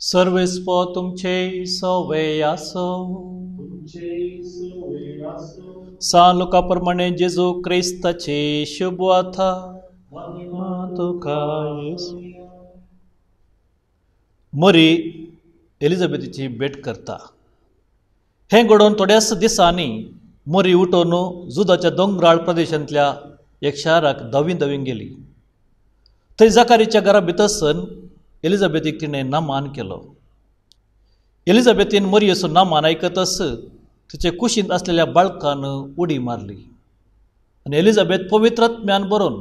सर्वेस्पो तुमचे सवे आसो. सान लुका प्रमाणे जेजू क्रिस्ताची शुभवार्ता. तुका मरी एलिझाबेथीची भेट करता. हें घडोवन थोड्याच दिसांनी मरी उठोवन जुदाच्या दोंगराळ प्रदेशांतल्या एक शाराक धांवी धांवी गेली. थंय जाकारीच्या घरा भितरसन एलिझाबेथीक तिणें नामान केलो. एलिझाबेथीन मरियेचो नामान आयकतच तिचे कुशींत आसलेल्या बाळकान उडी मारली आनी एलिझाबेथ पवित्र आत्म्यान बरोवन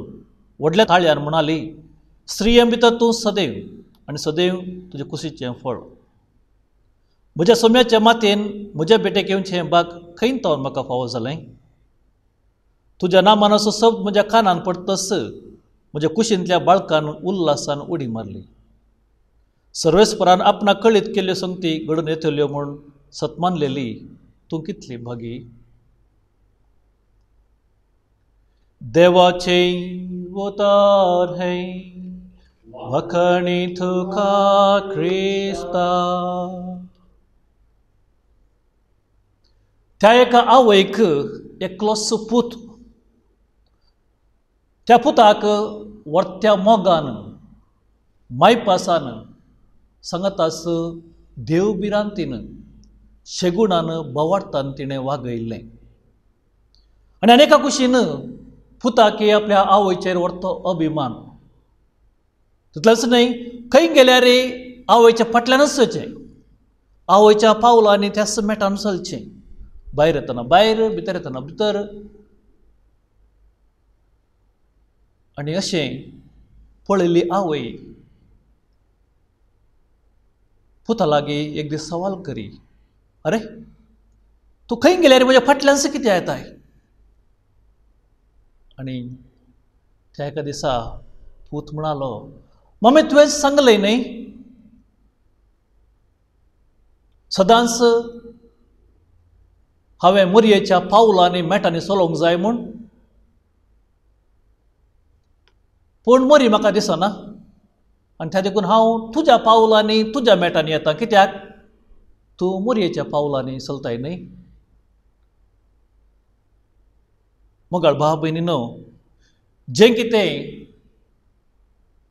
व्हडल्या ताळ्यान म्हणाली, स्त्रियां भितर तूं सदैव आनी सदैव तुजे कुशीचें फळ. म्हज्या सोम्याच्या मातयेन म्हज्या भेटेक येवचें बाग खंय तावन म्हाका फावो जालें? तुज्या नामानाचो शब्द म्हज्या कानान पडतच म्हज्या कुशींतल्या बाळकान उल्हासान उडी मारली. सर्वेस्परान आपणाक कळीत केल्ल्यो संगती घडून येतल्यो म्हूण सतमानलेली तूं कितली भागी. देवाचे उतार है वखणी तुका क्रिस्ता. त्या एका आवयक एकलोच पूत. त्या पुताक वर्त्या मोगान मायपासान सांगातास देव भिरांतीन शेगुणान बोवाळतान तिणें वागयल्लें. आनी अनेका कुशीन पुताक आपल्या आवयचेर व्हरतो अभिमान. तितलेंच न्हय, खंय गेल्यार आवयच्या फाटल्यानच वचचें, आवयच्या पावलांनी त्याच मेटान चलचें, भायर येतना भायर, भितर येतना भितर. आनी अशें पळयल्ली आवय पुता लागीं एक दीस सवाल करी, अरे तूं खंय गेल्यार म्हज्या फाटल्यान कितें येताय? आनी त्या एका दिसा पूत म्हणालो, मम्मी तुवें सांगलें न्हय सदांच हांवें मोरयेच्या पावलांनी मेटांनी चलोवंक जाय म्हूण, पूण मोरी म्हाका दिसना आनी त्या देखून हांव तुज्या पावलांनी तुज्या मेटांनी येता, कित्याक तूं मोरयेच्या पावलांनी चलताय न्हय. मोगाळ भाव भयणी न्हू, जें कितें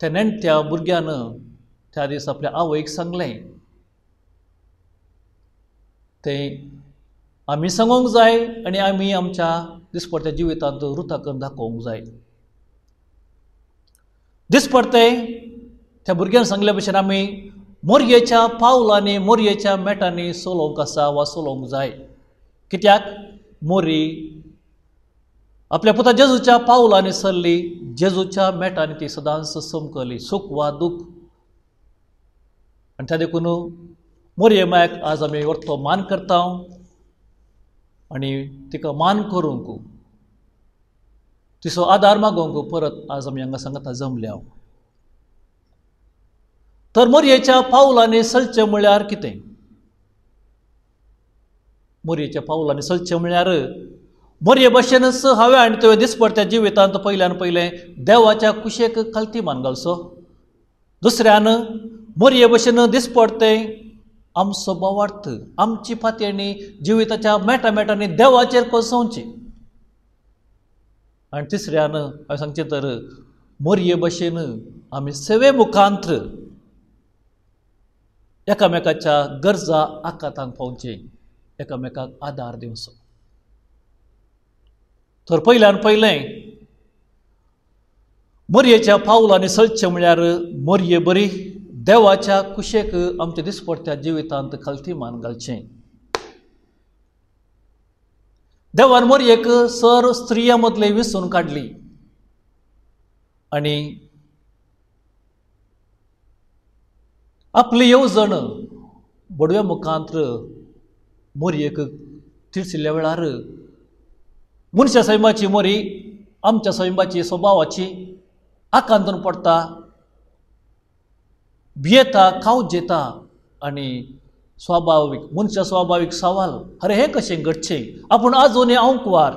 त्या नेणट्या भुरग्यान त्या दीस आपल्या आवयक सांगलें तें आमी सांगूंक जाय आनी आमी आमच्या दिसपडत्या जिवितांत रुता करून दाखोवंक जाय. दिसपडतें त्या भुरग्यान सांगल्या भशेन आमी मोरयेच्या पावलांनी मोरयेच्या मेटांनी चलोवंक आसा वा चलोवंक जाय, कित्याक मोरी आपल्या पुता जेजूच्या पावलांनी सरली, जेजूच्या मेटांनी ती सदांच समकली, सूख वा दूख. आनी त्या देखून मोरये मायक आज आमी व्हरतो मान करता आनी तिका मान करूंक तिचो आदार मागोवंक परत आज आमी हांगा सांगता जमल्या. तर मोरयेच्या पावलांनी चलचें म्हळ्यार कितें? मोरयेच्या पावलांनी चलचें म्हळ्यार मोरये भशेनच हांवें आनी तुवें दिसपडत्या जिवितांत पयल्यान पयलें देवाच्या कुशेक खालती मान घालचो, दुसऱ्यान मोरये भशेन दिसपडतें आमचो भावार्थ आमची फातयेणी जिविताच्या मेटा मेटांनी देवाचेर कोसोवची, आनी तिसऱ्यान हांवें सांगचें तर मोरये भशेन आमी सेवे मुखांत्र एकामेकाच्या गरजा आकांतांक पावचें, एकामेकाक आदार दिवचो. तर पयल्यान पयलें मोरयेच्या पावलांनी चलचें म्हळ्यार मोरये बरी देवाच्या कुशेक आमच्या दिसपडत्या जिवितांत खालती मान घालचें. देवान मोरयेक सर स्त्रियां मदले विसून काडली आनी आपली येवजण बडव्या मुखांत्र मोरयेक तिळसिल्ल्या वेळार मनशा सैमाची मोरी आमच्या सैमाची स्वभावाची आकांतून पडटा, भियेता, कावजेता आनी स्वाभावीक मनशा स्वाभावीक सवाल, अरे हें कशें घडचें, आपूण आजून आंकवार.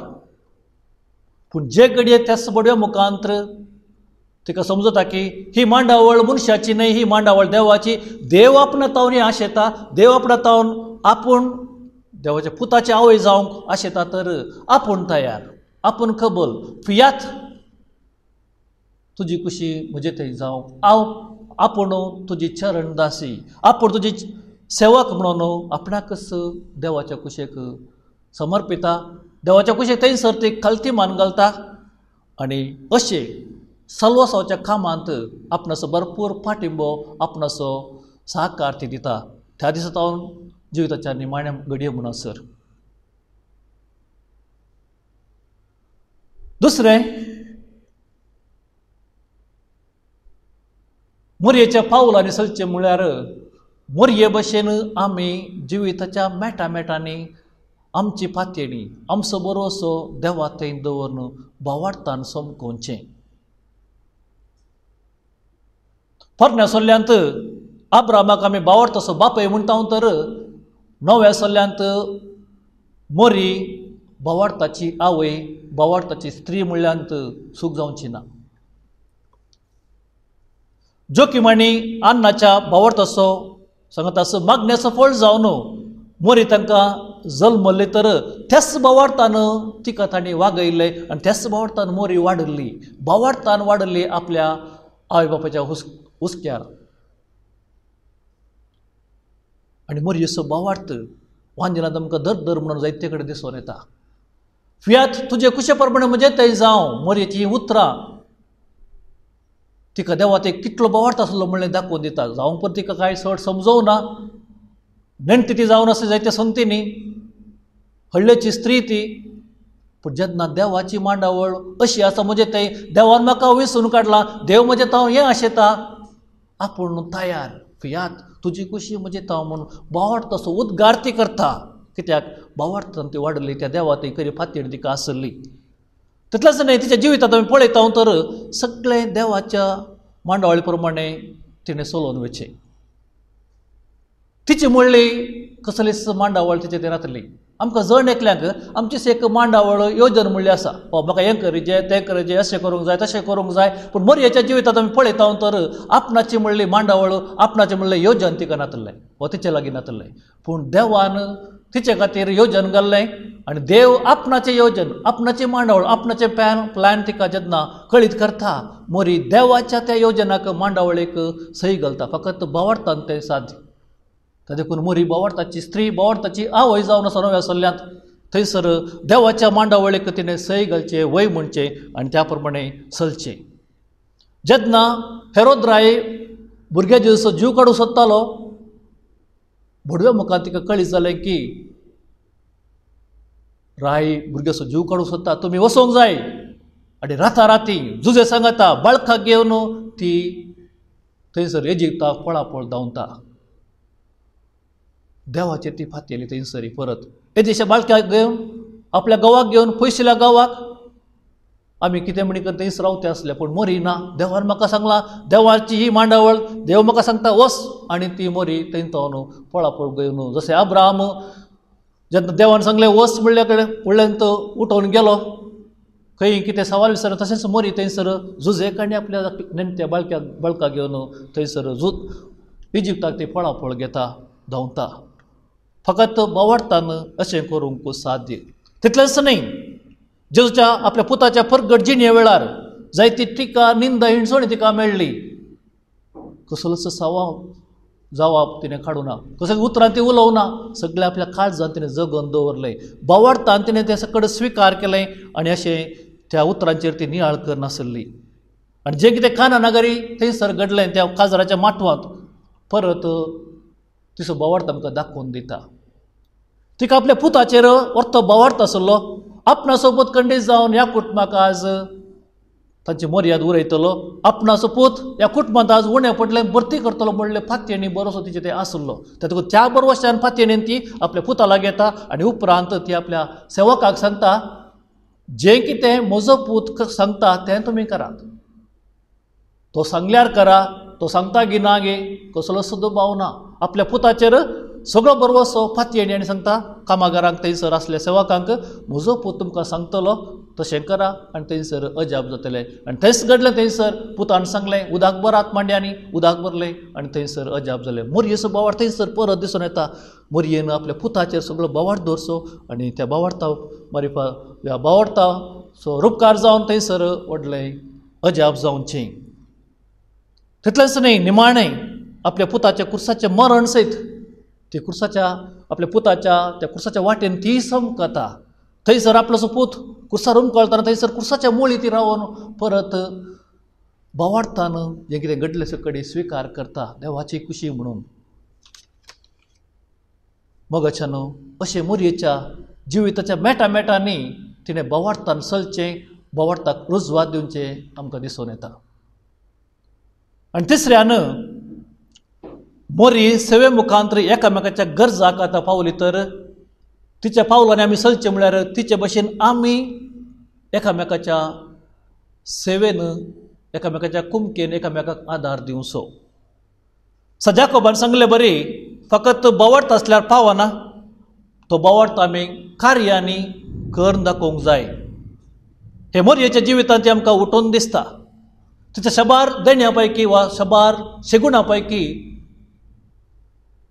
पूण जे घडये त्याच बडव्या मुखांत्र तिका समजता की ही मांडावळ मनशाची न्हय, ही मांडावळ देवाची. देव आपणा तावन हें आशेता, देव आपणा तावन आपूण देवाच्या पुताची आवय जावंक आशेता, तर आपूण तयार, आपूण कबल, फियात तुजी कुशी म्हजे थंय जावंक, हांव आपूण तुजी चरण दासी, आपूण तुजी सेवक म्हणून आपणाकच देवाच्या कुशेक समर्पिता, देवाच्या कुशेक थंयसर ती खालती मान घालता आनी अशें सल्वसाच्या कामांत आपणाचो भरपूर पाठिंबो, आपणाचो सहकार ती दिता. त्या दिसा तावन जिविताच्या निमाण्या घडये म्हणसर. दुसरें, मोरयेच्या पावलांनी चलचें म्हळ्यार मोरये भशेन आमी जिविताच्या मेटा मेटांनी आमची पातयेणी आमचो बरोसो देवा थंय दवरून भावार्थान समकोवचें. पोरण्या सल्ल्यांत आब्रामाक आमी भावार्थाचो बापय म्हणटा, तर नव्या सल्ल्यांत मोरी भावार्थाची आवय, भावार्थाची स्त्री म्हणल्यांत सूख जावची ना. जोखीम आनी अन्नाच्या भावार्थाचो सांगता आसा मागण्याचो फळ जावन मोरी तांकां जल्मल्ली, तर त्याच भावार्थान तिका तांणी वागयल्लें आनी त्याच भावार्थान मोरी वाडल्ली, भावार्थान वाडल्ली आपल्या आवय बापायच्या हुस्क्यार. आनी मोरयेचो भावार्थ वांजिनांत आमकां दर दर म्हणून जायते कडेन दिसून येता. फियात तुजे कुशे प्रमाणे म्हजें थंय जावं, मोरयेचीं उतरां तिका देवा ते कितलो भावार्थ आसलो म्हणलें दाखोवन दिता. जावंक पण तिका कांय चड समजोवना, नेणटी ती जावन आसा जायते संतीनी, हळ्ळेची स्त्री ती. पूण जेन्ना देवाची मांडावळ अशी आसा म्हजे तें देवान म्हाका विसून काडला, देव म्हजें तांव हें आशेता, आपूण तयार फियात तुजी खुशी म्हजे तांव म्हूण बावडटा असो उद्गार ती करता. कित्याक बावडटान ती वाडली त्या देवा ती खरी फातीण तिका आसली. तितलेंच न्हय, तिच्या जिवितांत आमी पळयता तर सगळें देवाच्या मांडावळी प्रमाणे तिणें चलोवन वचचें. तिची म्हणली कसलीच मांडावळ तिचे ते नासली. आमकां जण एकल्यांक आमचीच एक मांडावळ योजन म्हणली आसा, हो म्हाका हें करीजे तें करीजे, अशें करूंक जाय तशें करूंक जाय. पूण मोरयेच्या जिवितांत आमी पळयता तर आपणाची म्हणली मांडावळ, आपणाचें म्हणलें योजन तिका नासलें वा तिचे लागीं नासलें. पूण देवान तिचे खातीर योजन घाल्लें आनी देव आपणाचें योजन, आपणाची मांडावळ, आपणाचें प्लॅन तिका जेन्ना कळीत करता, मोरी देवाच्या त्या योजनाक मांडावळीक सही घालता. फकत बावडटान तें साध्य. देखून मोरी बावडताची स्त्री, बावडताची आवय जावन आसा नव्या सल्ल्यांत. थंयसर देवाच्या मांडावळीक तिणें सय घालचें, वय म्हणचें आनी त्या प्रमाणे चलचें. जेन्ना हेरोद राय भुरग्याच्या दिसा जीव काडूंक सोदतालो, भडव्या मुखार तिका कळीत जालें की राय भुरग्याचो जीव काडूंक सोदता, तुमी वचोंक जाय. आनी राताराती जुजे सांगता बाळकाक घेवन ती थंयसर इजिप्ताक पळापळ धांवता. देवाचेर ती फातयली थंयसरी परत येदेशा बाळक्याक घेवन आपल्या गांवाक घेवन पयशिल्या गांवाक आमी कितें म्हणी थंयस रावते आसले. पूण मोरी ना, देवान म्हाका सांगलां, देवाची ही मांडावळ, देव म्हाका सांगता वस. आनी ती मोरी थंय तो पळापळ घेवन जशें अब्राहम जेन्ना देवान सांगलें वस म्हणल्या कडेन म्हणल्यान तो उठोवन गेलो, खंय कितें सवाल विचारलें, तशेंच मोरी थंयसर जुजेक आनी आपल्या नेणट्या बाळक्याक बाळकाक घेवन थंयसर इजिप्ताक ती पळापळ घेता, धांवता. फकत बावडटान अशें करूंक साध्य. तितलेंच न्हय, जेजूच्या आपल्या पुताच्या परगट जिणे वेळार जायती टिका, निंदा, हिणसणी तिका मेळ्ळी. कसलोच सवाब जवाब तिणें काडूना, कसलीच उतरां ती उलोवना, सगळें आपल्या काळजान तिणें जगोवन दवरलें. बावडटान तिणें तें सगळें स्विकार केलें आनी अशें त्या उतरांचेर ती नियाळ करनासली. आनी जें कितें काना नगरी थंयसर घडलें त्या काजराच्या माटवांत परत तिचो बावडटा आमकां दाखोवन दिता. तिका आपल्या पुताचेर अर्थ बावडटा आसलो, आपणा सोबत खंडीत जावन ह्या कुटुंबाक आज तांची मर्याद उरयतलो, आपणाचो पूत ह्या कुटुंबांत आज उणें पडलें भरती करतलो म्हणलें फातयेणी बरोसो तिचें तें आसलो. तातूंत त्या बरवश्यान फातयेणेन ती आपल्या पुता लागीं येता आनी उपरांत ती आपल्या सेवकाक सांगता, जें कितें म्हजो पूत सांगता तें तुमी करात. तो सांगल्यार करा, तो सांगता गी ना गे कसलो सुद्दां भाव ना. आपल्या पुताचेर सगळो बरवसो फातयेणी आनी सांगता कामागारांक थंयसर आसल्या सेवकांक, म्हजो पूत तुमकां सांगतलो तशें करा आनी थंयसर अजाप जातलें. आनी थंयच घडलें, थंयसर पुतान सांगलें उदक भरात मांड्यांनी, उदक भरलें आनी थंयसर अजाप जालें. मोरयेचो बावाड थंयसर परत दिसून येता. मोरयेन आपल्या पुताचेर सगळो बावाड दवरचो आनी त्या बावाडता मारिफा ह्या बावाडता सो रुपकार जावन थंयसर व्हडलें अजाप जावचें. तितलेंच न्हय, निमाणें आपल्या पुताच्या कुर्साचें मरण सयत ती कुर्साच्या आपल्या पुताच्या त्या कुर्साच्या वाटेन ती समकता. थंयसर आपलो पूत कुर्सार उमकळतना थंयसर कुर्साच्या मुळी ती रावन परत बावाडटान जें कितें घडलें सकडी स्विकार करता देवाची खुशी म्हणून. मगाच्यान अशें मोरयेच्या जिविताच्या मेटा मेटांनी तिणें बावाडटान चलचें, बावाडटाक रुजवात दिवचें आमकां दिसून येता. आनी तिसऱ्यान मोरी सेवे मुखांत एकामेकाच्या गरजाक आतां पावली तर तिच्या पावलांनी आमी चलचें म्हळ्यार तिचे भशेन आमी एकामेकाच्या सेवेन, एकामेकाच्या कुमकेन एकामेकाक आदार दिवचो. सजाकोबान सांगलें बरी, फकत बावडटा आसल्यार पावना, तो बावडटा आमी कार्यांनी करून दाखोवंक जाय. हे मोरयेच्या जिवितांत तें आमकां उठोवन दिसता. तिच्या शबार देण्या पैकी वा शबार शेगुणा पैकी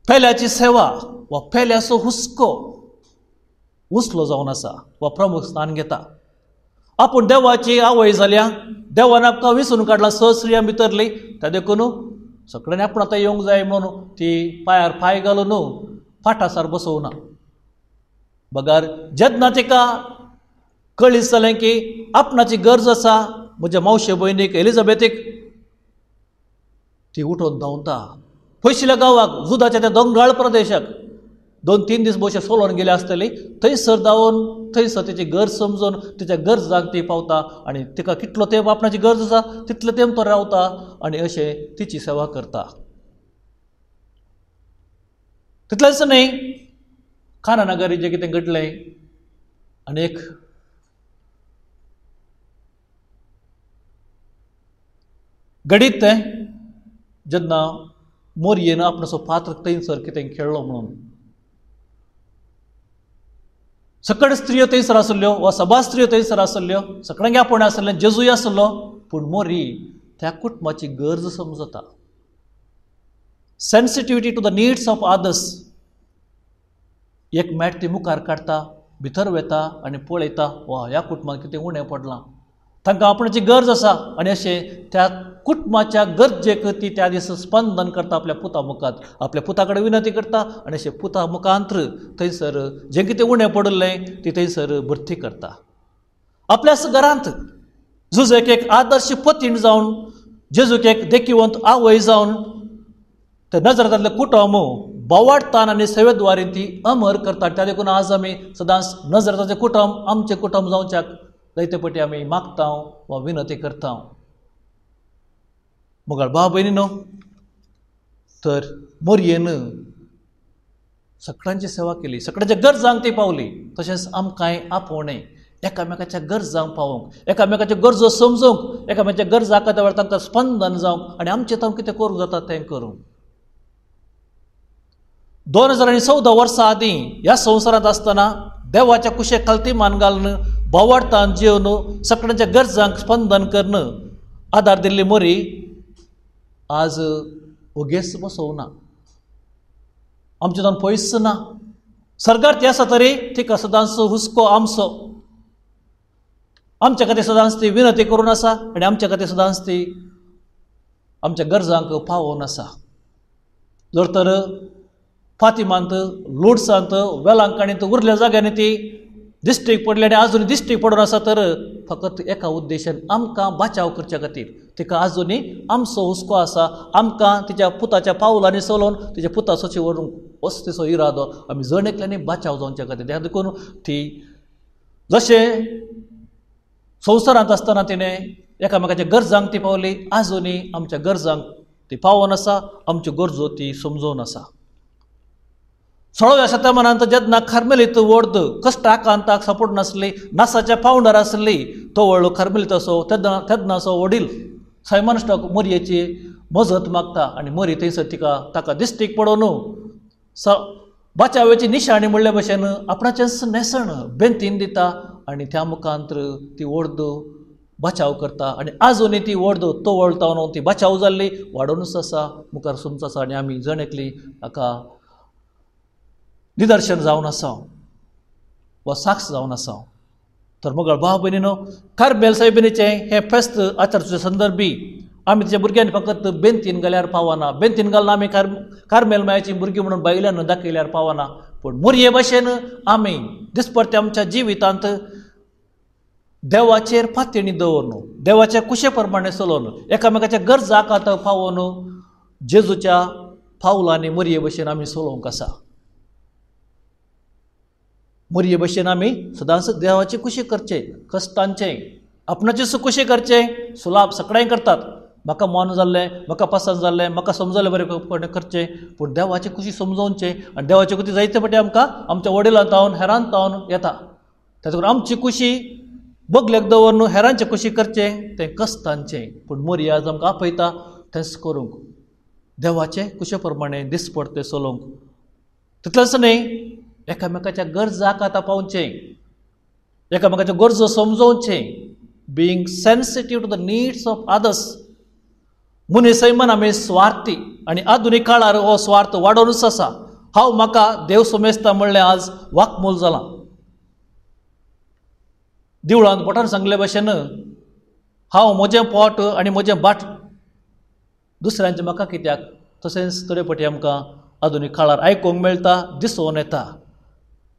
पेल्याची सेवा वा पेल्याचो हुस्को उंचलो जावन आसा वा प्रमुख स्थान घेता. आपूण देवाची आवय जाल्या, देवान आमकां विसरून काडला सहस्रियां भितरली, त्या देखून सगळ्यांनी आपूण आतां येवंक जाय म्हणून ती पांयार पांय घालून फाटासार बसोवना. बगर जेन्ना तिका कळीत जालें की आपणाची गरज आसा म्हज्या मावशे भयणीक एलिझाबेथीक, ती उठून धांवता पयशिल्ल्या गांवाक, जुदाच्या त्या दोंगराळ प्रदेशाक, 2-3 दीस भोवशे सोलोन गेले आसतली. थंयसर धांवन थंयसर तेची गरज समजून तिच्या गरजांक ती पावता आनी तिका कितलो तेंप आपणाची गरज आसा तितलो तेंप तो रावता आनी अशें तिची सेवा करता. तितलेंच न्हय, काना नगरी जें कितें घडलें आनी एक घडीत तें जेन्ना मोरयेन आपणाचो पात्र थंयसर कितें खेळ्ळो म्हणून सकड स्त्रियो थंयसर आसल्ल्यो वा सभा स्त्रियो थंयसर आसल्ल्यो, सगळ्यांक आपोवणें आसलें, जेजूय आसलो, पूण मोरी त्या कुटुंबाची गरज समजता. Sensitivity to the needs of others. एक मॅट ती मुखार काडटा, भितर वता आनी पळयता, वा ह्या कुटुंबाक कितें उणें पडलां, तांकां आपणाची गरज आसा आनी अशें त्या कुटुंबाच्या गरजेक ती त्या दीस स्पंदन करता आपल्या पुता मुखार, आपल्या पुता कडेन विनंती करता आनी अशें पुता मुखांत्र थंयसर जें कितें उणें पडिल्लें ती थंयसर भरती करता. आपल्याच घरांत जुजेक एक आदर्श पतीण जावन, जेजूक एक देखिवंत आवय जावन ते नजरांतलें कुटुंब बोवाडतान आनी सेवेद्वारीन ती अमर करता. त्या देखून आज आमी सदांच नजरांतलें कुटुंब आमचें कुटुंब जावच्याक जायते पटी आमी मागता वा विनंती करता. मोगाळ भाव भयणी न्हू, तर मोरयेन सगळ्यांची सेवा केली, सगळ्यांच्या गरजांक ती पावली. तशेंच आमकांय आपोवणें एकामेकाच्या गरजांक पावोवंक, एकामेकाच्यो गरजो समजूंक, एकामेकाच्या गरजा आसा वेळार तांकां स्पंदन जावंक आनी आमचें तांकां कितें करूंक जाता तें करूंक. 2014 वर्सां आदीं ह्या संवसारांत आसतना देवाच्या कुशेक खालती मान घालून बोवाडतान जेवन सगळ्यांच्या गरजांक स्पंदन करून आदार दिल्ली मोरी आज ओगेच बसोवना, आमचे जावन पयस ना. सरकार ती आसा तरी तिका सदांच हुस्को आमचो, आमच्या खातीर सदांच ती विनंती करून आसा आनी आमच्या खातीर सदांच ती आमच्या गरजांक पावोवन आसा. जर तर फातिमांत, लुडसांत, वेलांकणींत उरल्या जाग्यांनी ती दिश्टीक पडली आनी आजून दिश्टीक पडून आसा तर फकत एका उद्देशान आमकां बाचाव करच्या खातीर तिका आजुनूय आमचो हुस्को आसा. आमकां तिच्या पुताच्या पावलांनी चलोवन तिच्या पुता सोची व्हरूंक असो तिचो इरादो, आमी जण एकल्यांनी बाचाव जावच्या खातीर. त्या देखून ती जशें संवसारांत आसतना तिणें एकामेकाच्या गरजांक ती पावली, आजुनूय आमच्या गरजांक ती पावोवन आसा, आमच्यो गरजो ती समजोवन आसा. 16व्या शतमानांत जेन्ना कार्मेलीत वोर्द कश्ट आकांताक सपोर्ट नासली, नासाच्या पावंडार आसली, तो व्हडलो कार्मेलीत असो तेन्ना तेन्नाचो वडील सायमन स्टॉक मोरयेची मजत मागता आनी मोरी थंयसर तिका ताका दिश्टीक पडोवन स बाचावेची निशाणी म्हणल्या भशेन आपणाचेंच न्हेसण बेंतीन दिता आनी त्या मुखांत ती वोर्द बाचाव करता आनी आजुनूय ती वोर्द तो वळता ती बाचाव जाल्ली वाडोवनूच आसा, मुखार समज आसा आनी आमी जण एकली हाका निदर्शन जावन आसा वा साक्ष जावन आसा. तर मोगाळ भाव भयणीनो, कार्मेल सायबिणीचें हें फेस्त आचरचे संदर्भी आमी तिच्या भुरग्यांनी फकत बेंतीन घाल्यार पावना, बेंतीन घालून आमी कार्मेल मायाची भुरगीं म्हणून बायल्यान दाखयल्यार पावना, पूण मोरये भाशेन आमी दिसपडते आमच्या जिवितांत देवाचेर पातयणी दवरून, देवाच्या कुशे प्रमाणे चलोवन, एकामेकाच्या गरजाक आतां पावोवन जेजूच्या पावलांनी मोरये भशेन आमी चलोवंक आसा. मोरये भशेन आमी सदांच देवाची कुशी करचें, कश्टांचें आपणाचें कुशी करचें. सुलाभ सगळ्यांक करतात, म्हाका मन जाल्लें, म्हाका पसंत जाल्लें, म्हाका समजलें बरें करचें, पूण देवाची कुशी समजोवचें आनी देवाची कुशी जायते फावटी आमकां आमच्या वडिलां तावन हेरान तावन येता. ताचे आमची कुशी बगलेक दवरून हेरांचे कुशी करचें तें कश्टांचें, पूण मोरये आज आमकां आपयता तेंच करूंक, देवाचे कुशे प्रमाणे दिसपडतें चलोवंक. तितलेंच न्हय, एकामेकाच्या गरजाक आतां पावचें, एकामेकाच्यो गरजो समजोवचें. Being sensitive to the needs of others. मनीस सैमान आमी स्वार्थी आनी आधुनीक काळार हो स्वार्थ वाडोवनूच आसा. हांव म्हाका देव समेजता म्हणलें आज वाकमूल जालां. देवळांत भटान सांगले भशेन हांव म्हजें पोट आनी म्हजें बाट दुसऱ्यांचें म्हाका कित्याक. तशेंच थोडे फावटी आमकां आधुनीक काळार आयकूंक मेळटा, दिसून येता.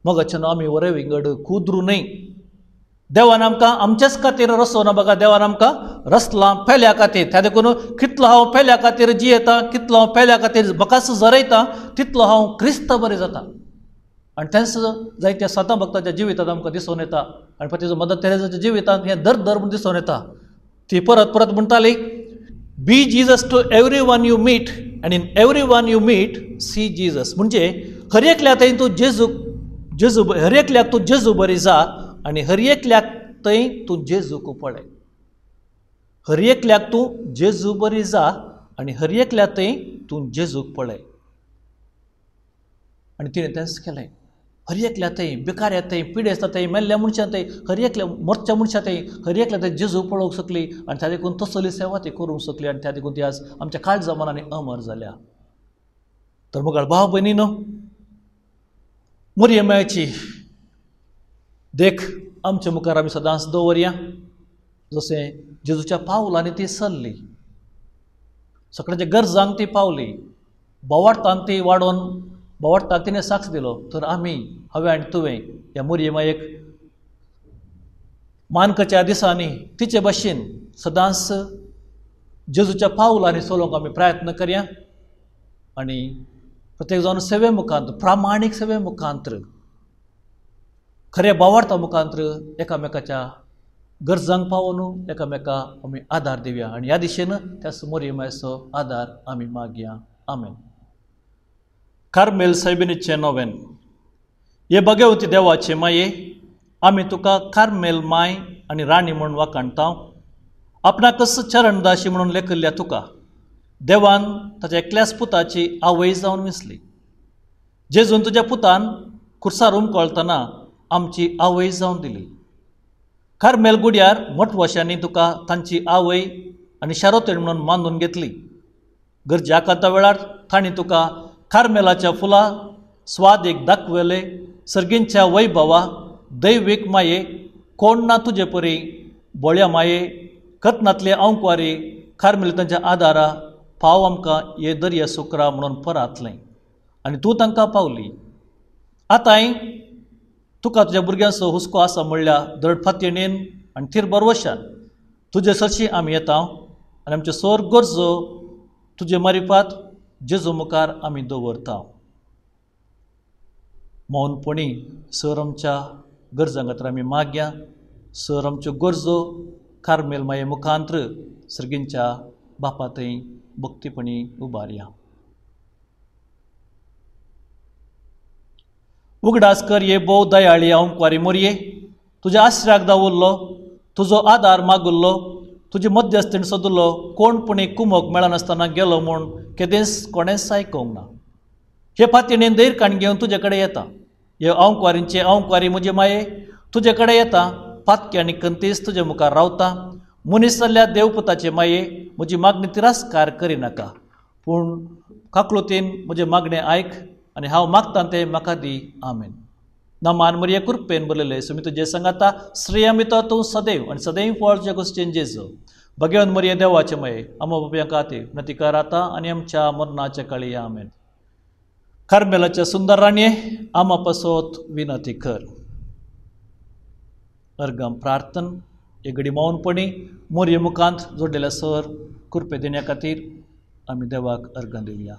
मगाच्यान आमी वरे विंगड कुद्रू न्हय. देवान आमकां आमचेच खातीर रसोना बघा, देवान आमकां रसलां पेल्या खातीर. त्या देखून कितलो हांव पेल्या खातीर जियेता, कितलो हांव पेल्या खातीर म्हाकाच जरयता, तितलो हांव क्रिस्त बरें जाता. आनी तेंच जायत्या सातां भक्ताच्या जिवितांत आमकां दिसून येता आनी पतीचो मदर तेरेजाच्या जिवितांत हें दर दर म्हूण दिसून येता. ती परत परत म्हणटाली, be Jesus to every one you meet and in every one you meet see Jesus. म्हणजे हर एकल्या थंय तूं जेजू जेजू हर एकल्याक तूं जेजू बरी जा आनी हर एकल्याक थंय तूं जेजूक पळय. हर एकल्याक तूं जेजू बरी जा आनी हर एकल्या थंय तूं जेजूक पळय. आनी तिणें तेंच केलें. हर एकल्या थंय, भिकाऱ्या थंय, पिडेस्ता थंय, मेल्ल्या मनशां थंय, हर एकल्या मरच्या मनशां थंय हर एकल्या थंय जेजू पळोवंक शकली आनी त्या देखून तसली सेवा ती करूंक शकली आनी त्या देखून ती आज आमच्या काळजा मनांनी अमर जाल्या. तर मुखार भाव भयणी न्हू, मोरये देख आमच्या मुखार आमी सदांच दवरया. जशें जेजूच्या पावलांनी ती सरली, सगळ्यांच्या गरजांक ती पावली, बोवाळतान ती वाडोवन बोवाळताक तिणें साक्ष दिलो. तर आमी हांवें आनी तुवें ह्या मोरये मायेक मानकाच्या दिसांनी तिचे भशेन सदांच जेजूच्या पावलांनी चलोवंक आमी प्रयत्न करया आनी प्रत्येक जावन सेवे मुखांत, प्रामाणीक सेवे मुखांत, खऱ्या बोवाळता मुखांत एकामेकाच्या गरजांक पावोन एकामेका आमी आदार दिवया आनी ह्या दिशेन त्या मोरये मायेचो आदार आमी मागया. आमेन. कार्मेल सायबिणीचें नोवेन. हे भगवती देवाचे माये, आमी तुका कार्मेल माय आनी राणी म्हूण वाखाणता. आपणाकच चरणदाशी म्हणून लेखिल्ल्या तुका देवान ताच्या एकल्याच पुताची आवय जावन विसली. जेजून तुज्या पुतान खुर्सार उमकळतना आमची आवय जावन दिली. कार्मेल गुड्यार मठवशांनी तुका तांची आवय आनी शारोतेण म्हणून मानून घेतली. गरजे आकांता वेळार तांणी तुका कार्मेलाच्या फुलां स्वादीक दाखवले. सर्गींच्या वैभवा दैवीक माये, कोण ना तुजे परी बोळ्या माये, कथनांतले अंकवारी कार्मेल तांच्या आदारा पाव आमकां हे दर्या सुकरा म्हणून परातलें आनी तूं तांकां पावली. आतांय तुका तुज्या भुरग्यांचो हुस्को आसा म्हणल्यार दड फातयेन आनी थीर बरवशान तुजे सरशी आमी येता आनी आमच्यो सोर गरजो तुजे मारिफात जेजू मुखार आमी दवरता. मौनपणी सर आमच्या गरजां खातीर आमी मागया. सर आमच्यो गरजो कार्मेल माये मुखांत्र सर्गींच्या बापा थंय भक्तीपणी उबारया. उगडास कर ये भोव दयाळी अंकवारी मोरये, तुज्या आश्र्याक दावुल्लो, तुजो आदार मागुल्लो, तुजी मध्यस्थीण सोदुल्लो कोण पुणी कुमोक मेळनासतना गेलो म्हूण केदेंच कोणेंच आयकूंक ना. हे फातिणेन धैर्य काण घेवन तुजे कडेन येता. हे अंकवारींचे अंकवारी म्हजे माये तुजे कडेन येता. पातकी आनी कंतीस तुजे मुखार रावता. मनीस जाल्ल्या देवपुताचे माये म्हजी मागणी तिरस्कार करिनाका, पूण काकलुतीन म्हजें मागणें आयक आनी हांव मागतां तें म्हाका दी. आमेन. नमान मरिये कृपेन बरयलें सुमी तुजे सांगाता, श्रेयमितो तूं सदैव आनी सदैव फळ तुज्या गोश्टीन जेजू. भगेवन मरिये देवाचे माये आमो बापया खातीर नती कर आतां आनी आमच्या मरणाच्या काळी. आमेन. कार्मेलाच्या सुंदर राणये आमा पासत विनती कर. अर्गम प्रार्थन. हे घडी मौनपणी मोरये मुखांत जोडलेल्या सर कृपे देण्या खातीर आमी देवाक अर्गां दिवया.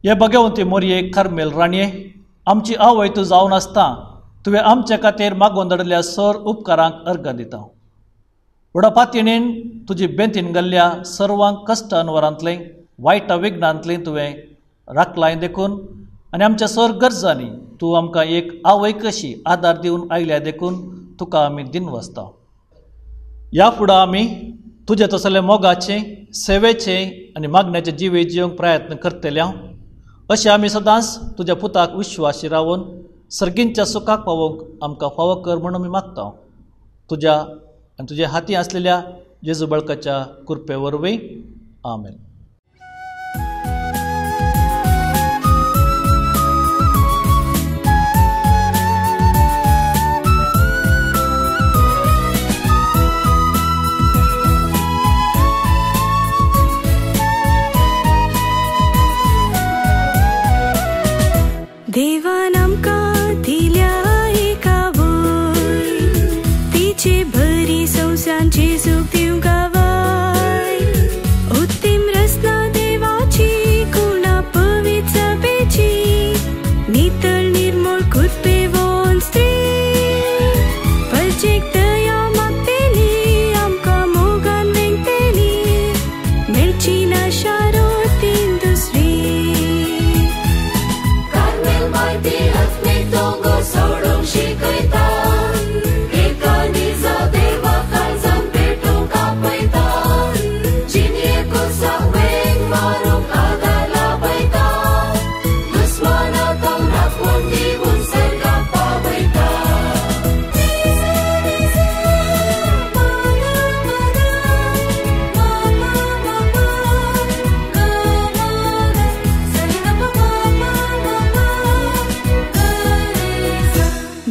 हे भगवंती मोरये कार्मेल राणये आमची आवय तूं जावन आसता तुवें आमच्या खातीर मागोवन धाडिल्ल्या सर उपकारांक अर्गां दिता. व्हडा पातयेन तुजी बेंतीन घाल्ल्या सर्वांक कश्ट अनवरांतलें वायट विघ्नांतलें तुवें राखलाय देखून आनी आमच्या सर गरजांनी तूं आमकां एक आवय कशी आदार दिवन आयल्या देखून तुका आमी दिनवासता. ह्या फुडें आमी तुजे तसले मोगाचें, सेवेचें आनी मागण्याचें जिवीत जिवंक प्रयत्न करतले. अशें आमी सदांच तुज्या पुताक विश्वासी रावन सर्गींच्या सुखाक पावोवंक आमकां फावो कर म्हूण आमी मागता. तुज्या आनी तुज्या हाती आसलेल्या जेजू बळकाच्या कृपे वरवीं. आमेन. देवान आमकां दिल्या एका वय, तिचे बरी संवसांची सुख दिवंक गावाय. उत्तीम रस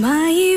माई